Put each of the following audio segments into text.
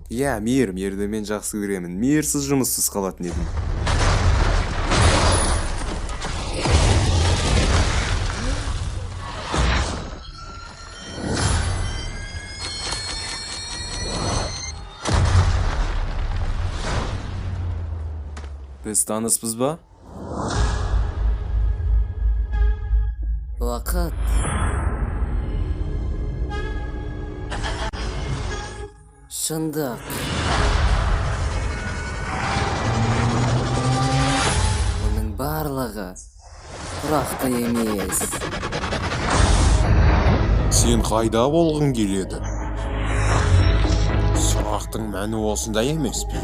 Иә, Мейір, Мейірді мен жақсы көремін. Мейірсіз жұмыссыз қалатын едім. Біз таныспыз ба? Уақыт. Шындық. Оның барлығы тұрақты емес. Сен қайда болғың келеді? Сұрақтың мәні осында емес пе?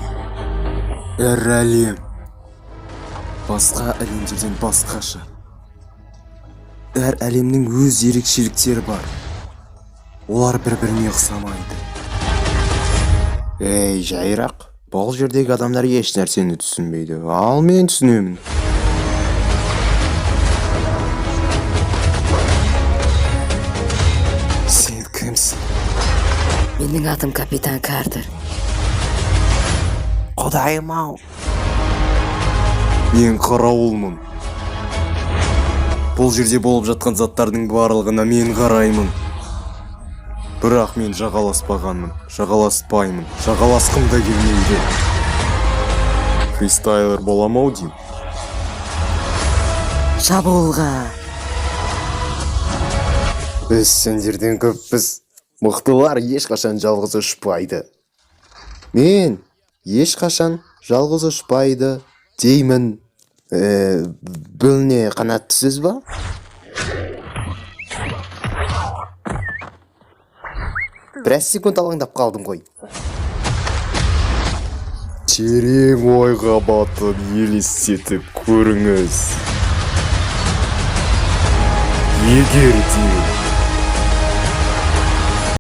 Әр әлем басқа әлемдерден басқаша. Әр әлемнің өз ерекшеліктері бар. Олар бір-біріне ұқсамайды. Ей, жайрақ, бұл жердегі адамдар еш нәрсені түсінбейді, ал мен түсінемін. Сен кімсің? Менің атым капитан Картер. Құдайым-ау. Мен қарауылмын. Бұл жерде болып жатқан заттардың барлығына мен қараймын. Бірақ мен жағаласпағанмын, жағаласпаймын, жағаласқым да келмейді. Фристайлер болам ау деймін. Шабуылға! Біз сендерден көппіз. Мықтылар ешқашан жалғыз ұшпайды. Мен ешқашан жалғыз ұшпайды деймін. Бұл не, қанатты сөз ба? Біраз секунд алаңдап қалдым ғой. Терең ойға батып елестетіп көріңіз. Егер де